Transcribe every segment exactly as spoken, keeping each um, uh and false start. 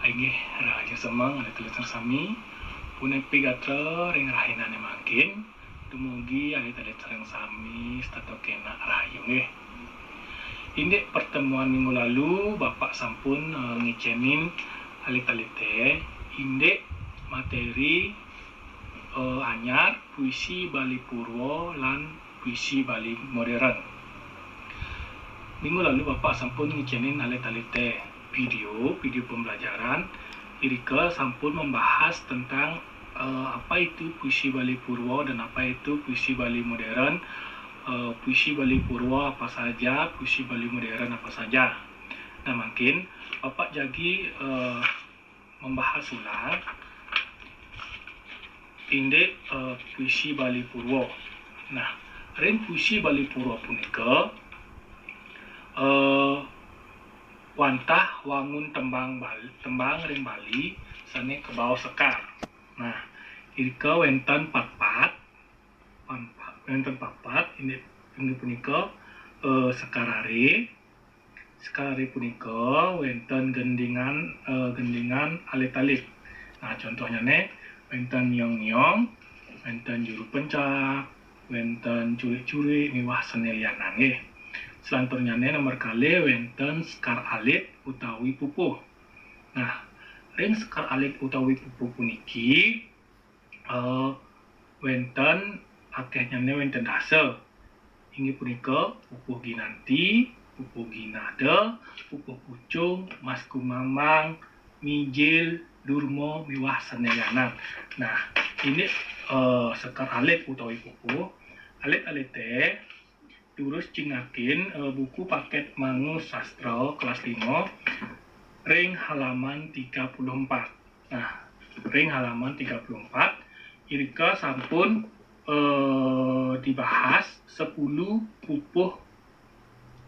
Inggih, rahayu semeng alit-alit sareng sami. Punapi gatra ring rahinané mangkin, dumugi alit-alit sareng sami setata kénak rahayu nggih. Indik pertemuan minggu lalu, Bapak sampun, eh, ngicénin alit-alité indik materi, eh, anyar, puisi Bali Purwa lan puisi Bali modern. Minggu lalu Bapak sampun ngicénin alit-alité video, video pembelajaran. Irika sampun membahas tentang, eh, apa itu puisi Bali Purwa dan apa itu puisi Bali modern. Eh, puisi Bali Purwa apa saja, puisi Bali modern apa saja. Nah, mangkin Bapak jagi, eh, membahas ulang indik, eh, puisi Bali Purwa. Nah, ring puisi Bali Purwa punika, eh, wantah wangun tembang Bali, tembang ring Bali sané kabaos sekar. Nah, irika wénten patpat, patpat, wénten patpat, inggih, inggih punika, eh, Sekar Aré. Sekar Aré punika wénten gendingan, eh, gendingan alit-alit. Nah, contohnyané wénten Niong-niong, wénten Juru Pencak, wénten Curik-curik miwah sané lianan nggih. Selanturnyané nomor kalih wénten Sekar Alit utawi Pupuh. Nah, ring Sekar Alit utawi Pupuh puniki, eh, wénten akéhnyané wénten dasa. Inggih punika Pupuh Ginanti, Pupuh Ginada, Pupuh Pucung, Mas Kumambang, Mijil, Durma, miwah sané lianan. Nah, indik, eh, Sekar Alit utawi Pupuh, alit-alité durus cingakin, eh, buku pakét Mangu Sastra kelas lima ring halaman tiga puluh empat. Nah, ring halaman tiga puluh empat, irika sampun, eh, dibahas sepuluh pupuh,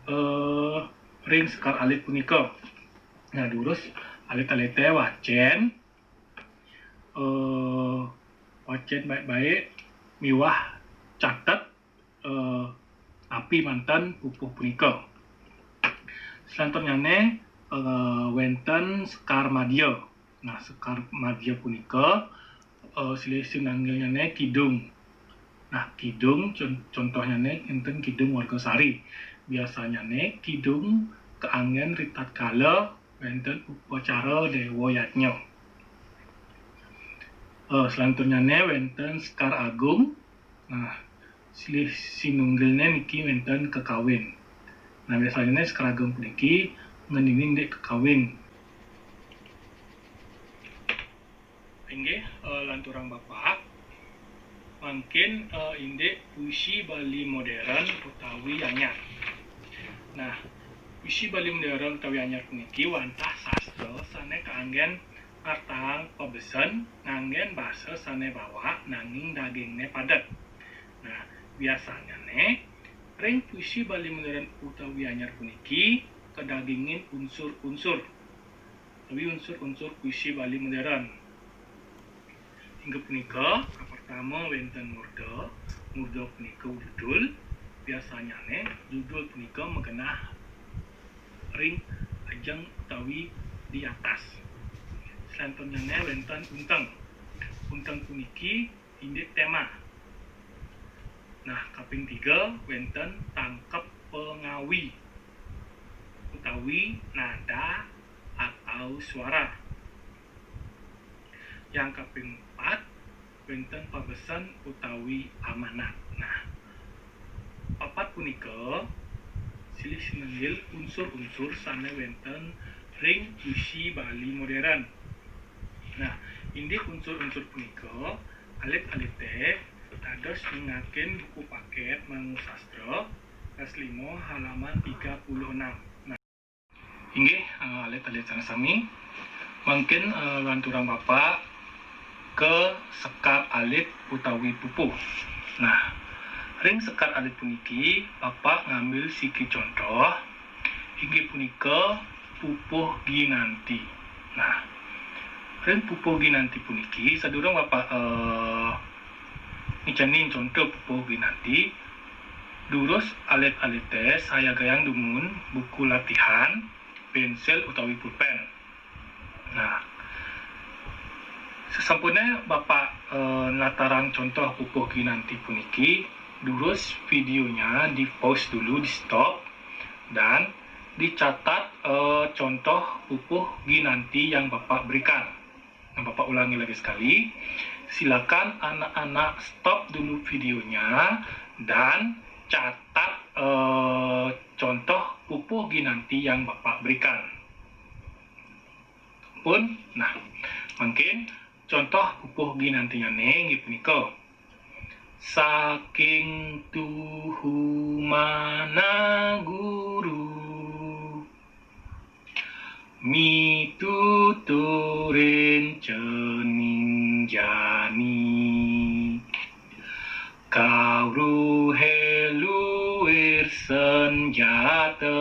eh, ring Sekar Alit punika. Nah, durus alit-alité wacén, eh, wacén baik-baik miwah catet, eh, napi manten pupuh punika. Selanturnyané, eh, wénten Sekar Madya. Nah, Sekar Madya punika, eh, silih sinunggilnyané kidung. Nah, kidung con-, contohnyané énten Kidung Warga Sari. Biasanyané kidung kaanggén ritatkala wénten upacara déwa yadnya. Eh, selanturnyané wénten Sekar Agung. Nah, silih sinunggilné niki wénten Kekawin. Nah, biasanyané Sekar Agung puniki ngeninin indik kekawin. Inggih, eh, lanturang Bapak, mangkin, eh, indik puisi Bali modern utawi anyar. Nah, puisi Bali modern utawi anyar puniki wantah sastra sané kaanggén ngartaang pabesen nganggén basa sané bawak nanging dagingné padet. Nah, biasanyané ring puisi Bali modern utawi anyar puniki kadagingin unsur-unsur utawi unsur-unsur puisi Bali modern. Inggih punika, kapertama wénten murda. Murda punika judul. Biasanyané judul punika magenah ring ajeng utawi di atas. Selanturnyané wénten unteng. Unteng puniki indik téma. Nah, kaping tiga wénten tangkep pangawi utawi nada atau suara. Yang kaping empat wénten pabesen utawi amanat. Nah, papat punika silih sinunggil unsur-unsur sané wénten ring puisi Bali modern. Nah, indik unsur-unsur punika, alit-alité dados nyingakin buku pakét Mangu Sastra, kelas lima, halaman tiga puluh enam. Nah, inggih, eh, alit-alit sareng sami, mangkin, eh, lanturang Bapak ka Sekar Alit utawi Pupuh. Nah, ring Sekar Alit puniki, Bapak ngambil siki contoh, inggih punika Pupuh Ginanti. Nah, ring Pupuh Ginanti puniki, sadurung Bapak, eh, ngicénin contoh Pupuh Ginanti, durus alit-alité sayagayang dumun buku latihan, pénsil utawi pulpén. Nah, sesampune Bapak eh, natarang contoh pupuh ginanti puniki, durus videonya di-pause dulu, di-stop, dan dicatat eh, contoh pupuh ginanti yang Bapak berikan. Nah, Bapak ulangi lagi sekali. Silakan anak-anak stop dulu videonya dan catat eh, contoh pupuh ginanti yang Bapak berikan. Pun, nah, mungkin contoh pupuh ginantinyane inggih punika. Saking tuhu manah guru, mituturin cening jani, kauruhe luir senjata,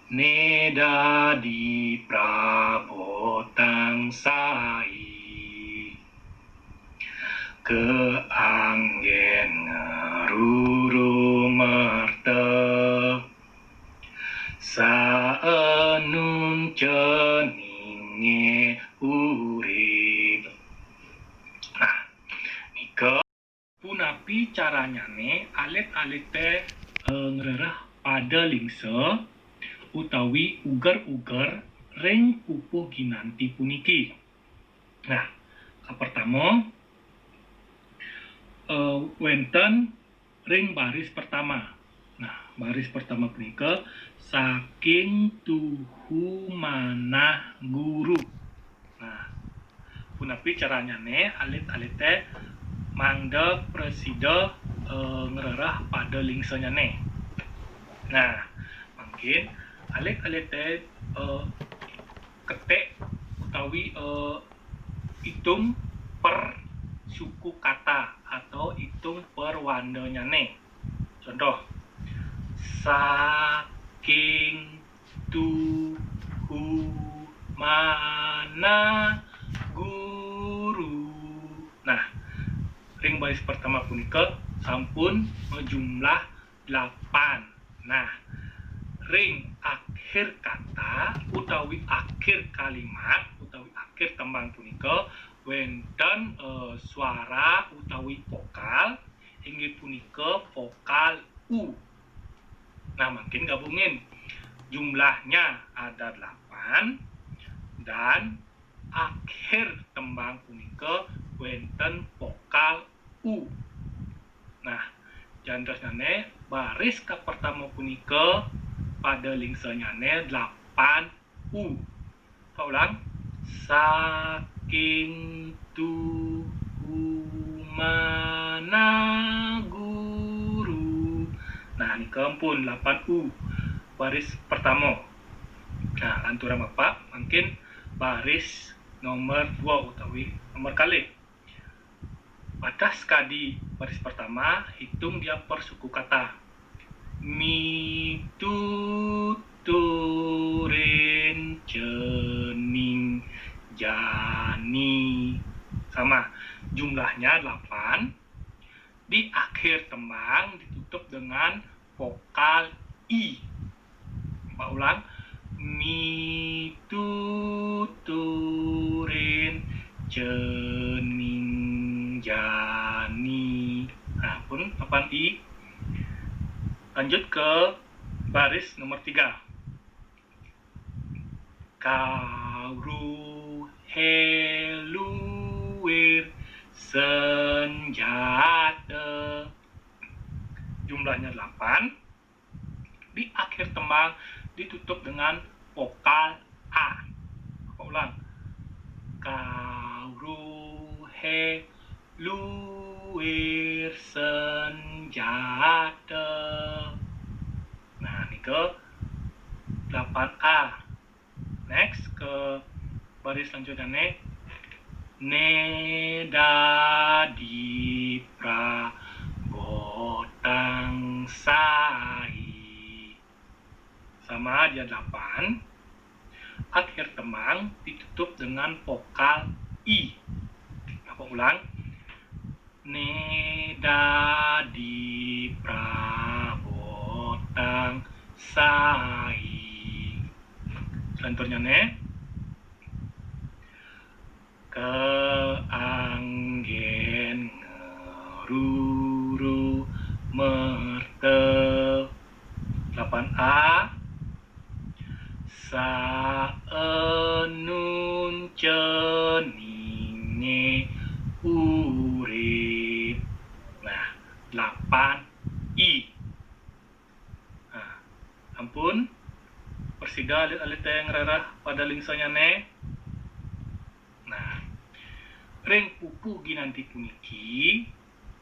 ne dadi prabotang sai, kaanggen ngeruru merta, saenun ceninge urip. Nah, nika punapi caranyane alit-alite eh, ngrereh pada lingsa utawi uger-uger ring pupuh ginanti puniki. Nah, kapertama, eh, wenten ring baris pertama. Nah, baris pertama punika saking tuhu manah guru. Nah, punapi caranyane alit-alite mangda prasida eh, ngrereh pada lingsanyane. Nah, mungkin alit-alite eh, ketik utawi eh, itung per suku kata atau itung per wandanyane. Contoh, saking tuhu manah guru. Nah, ring baris pertama punika sampun majumlah delapan. Nah, ring akhir kata utawi akhir kalimat utawi akhir tembang punika wenten eh, suara utawi vokal, inggih punika vokal U. Nah, mungkin gabungin. Jumlahnya ada delapan dan akhir tembang punika wenten vokal U. Nah, jantosnyane baris kapertama punika pada lingsanyane delapan U. Paulang, saking tuhu manah guru. Nah, nika ampun delapan U baris pertama. Nah, lanturang Bapak, mungkin baris nomor dua utawi nomor kalih. Pada sekadi baris pertama, hitung dia per suku kata. Mituturin cening jani. Sama, jumlahnya delapan. Di akhir tembang ditutup dengan vokal I. Pak ulang, mituturin cening jani. Nah, pun papan I. Lanjut ke baris nomor tiga. Kauruhe luir senjata. Jumlahnya delapan. Di akhir tembang ditutup dengan vokal A. Apa ulang? Kauruhe luir senjata. Nah, nika delapan A. Next ke baris selanjutnya nih. Ne dadi prabotang sai. Sama dia delapan. Akhir tembang ditutup dengan vokal I. Apa ulang? Ne dadi prabotang sai. Contohnyané, keanggén ngeruru merté. Delapan A, saenun ceningé urip. Nah, delapan I. Nah, ampun, prasida alit-alité ngrereh pada lingsanyané. Nah, ring pupuh ginanti puniki,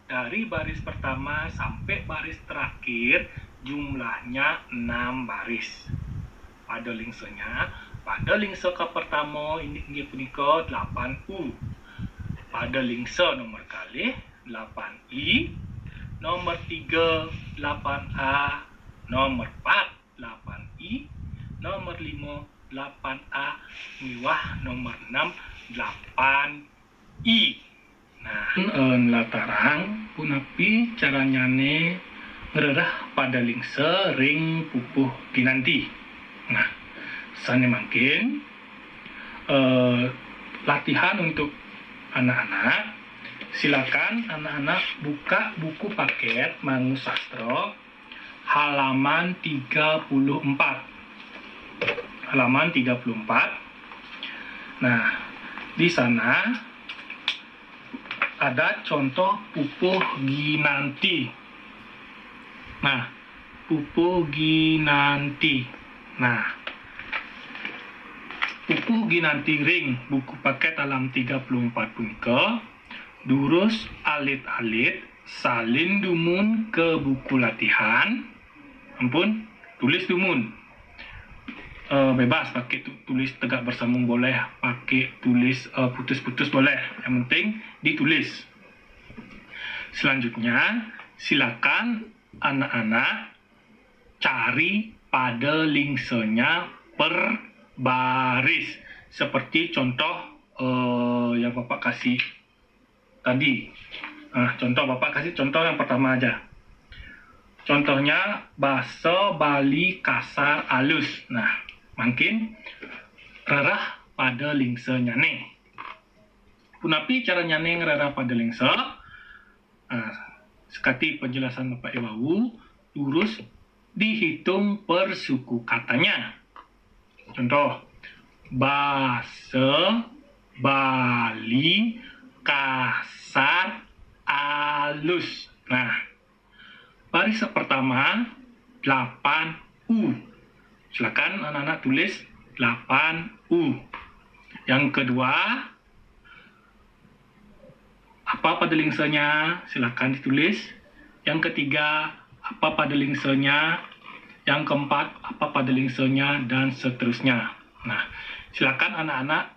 dari baris pertama sampai baris terakhir, jumlahnya enam baris. Pada lingsanya, pada lingsa kapertama inggih punika delapan U. Pada lingsa nomor kalih, delapan I. Nomor tiga, delapan A. Nomor empat, delapan I. Nomor lima, delapan A. Miwah nomor enam, delapan I. Nah, eh, nlatarang punapi caranyané ngrereh pada lingsa ring pupuh ginanti. Nah, sané mangkin, eh, latihan untuk anak-anak. Silakan anak-anak buka buku paket Mangu Sastra halaman tiga puluh empat. Halaman tiga puluh empat. Nah, di sana ada contoh pupuh ginanti. Nah, pupuh ginanti. Nah, pupuh ginanti ring buku paket halaman tiga puluh empat punika, durus alit-alit, salin dumun ka buku latihan. Ampun, tulis dumun. Eh, bebas, pakai tu-, tulis tegak bersambung boleh, pakai tulis, eh, putus-putus boleh. Yang penting ditulis. Selanjutnya, silakan anak-anak cari pada lingsanya per baris. Seperti contoh, eh, yang Bapak kasih tadi. Nah, contoh, Bapak kasih contoh yang pertama aja. Contohnya, basa Bali kasar alus. Nah, mangkin rereh pada lingsanyané. Punapi caranyané ngrereh pada lingsa? Nah, sakadi penjelasan Bapak iwau, durus dihitung per suku katanya. Contoh, basa Bali kasar alus. Nah, baris pertama, delapan U. Silakan anak-anak tulis delapan U. Yang kedua, apa pada lingsanya? Silakan ditulis. Yang ketiga, apa pada lingsanya? Yang keempat, apa pada lingsanya? Dan seterusnya. Nah, silakan anak-anak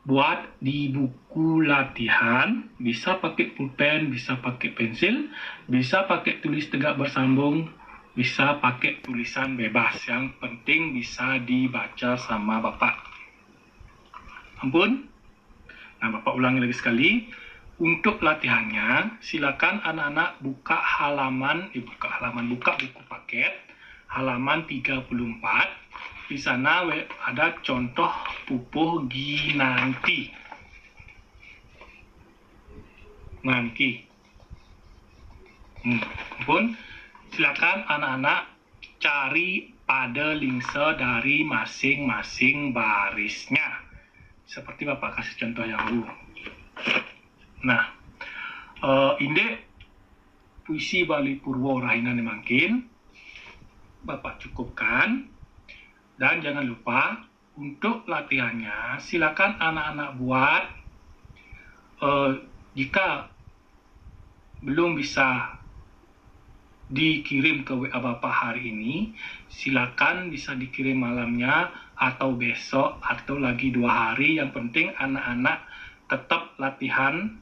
buat di buku latihan, bisa pakai pulpen, bisa pakai pensil, bisa pakai tulis tegak bersambung, bisa pakai tulisan bebas. Yang penting bisa dibaca sama Bapak. Ampun. Nah, Bapak ulangi lagi sekali. Untuk latihannya, silakan anak-anak buka halaman, eh, buka halaman, buka buku paket, halaman tiga puluh empat. Di sana we-, ada contoh pupuh ginanti. Nganti. Hmm, ampun. Silakan anak-anak cari pada lingsa dari masing-masing barisnya. Seperti Bapak kasih contoh yang dulu. Nah, eh, indik puisi Bali Purwa rahinané mangkin, Bapak cukupkan. Dan jangan lupa, untuk latihannya, silakan anak-anak buat, eh, jika belum bisa dikirim ke W A Bapak hari ini, silakan bisa dikirim malamnya atau besok atau lagi dua hari. Yang penting anak-anak tetap latihan.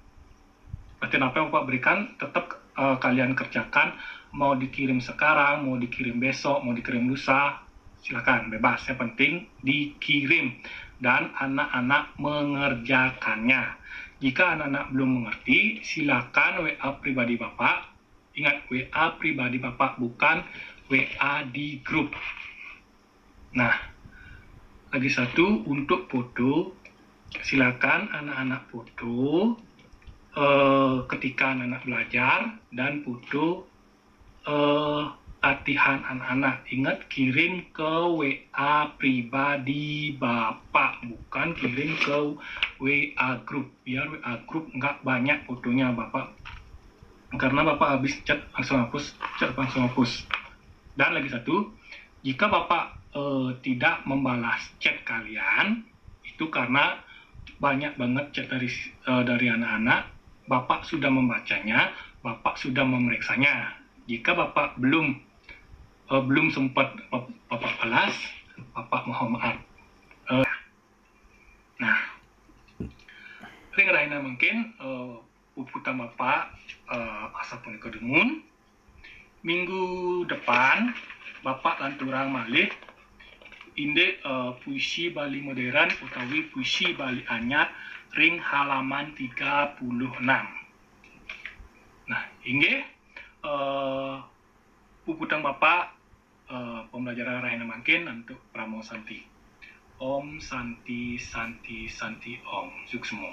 Latihan apa yang Bapak berikan, tetap, eh, kalian kerjakan. Mau dikirim sekarang, mau dikirim besok, mau dikirim lusa, silakan, bebas. Yang penting dikirim dan anak-anak mengerjakannya. Jika anak-anak belum mengerti, silakan W A pribadi Bapak. Ingat, W A pribadi Bapak, bukan W A di grup. Nah, Lagi satu, untuk foto, silakan anak-anak foto eh, ketika anak-anak belajar dan foto eh, latihan anak-anak. Ingat, kirim ke W A pribadi Bapak, bukan kirim ke W A grup. Biar W A grup nggak banyak fotonya Bapak. Karena Bapak habis chat langsung hapus, chat langsung hapus. Dan lagi satu, jika Bapak eh, tidak membalas chat kalian, itu karena banyak banget chat dari eh, dari anak-anak. Bapak sudah membacanya, Bapak sudah memeriksanya. Jika Bapak belum eh, belum sempat Bap- Bapak balas, Bapak mohon maaf. Eh, nah, ring rahina mangkin eh, puputang Bapak eh, asapunika dumun. Minggu depan Bapak lanturang malih indik eh, puisi Bali modern utawi puisi Bali anyar ring halaman tiga puluh enam. Nah, inggih eh, puputang Bapak eh, pembelajaran rahina mangkin antuk Parama Santi. Om Santi, Santi, Santi, Om. Suksma.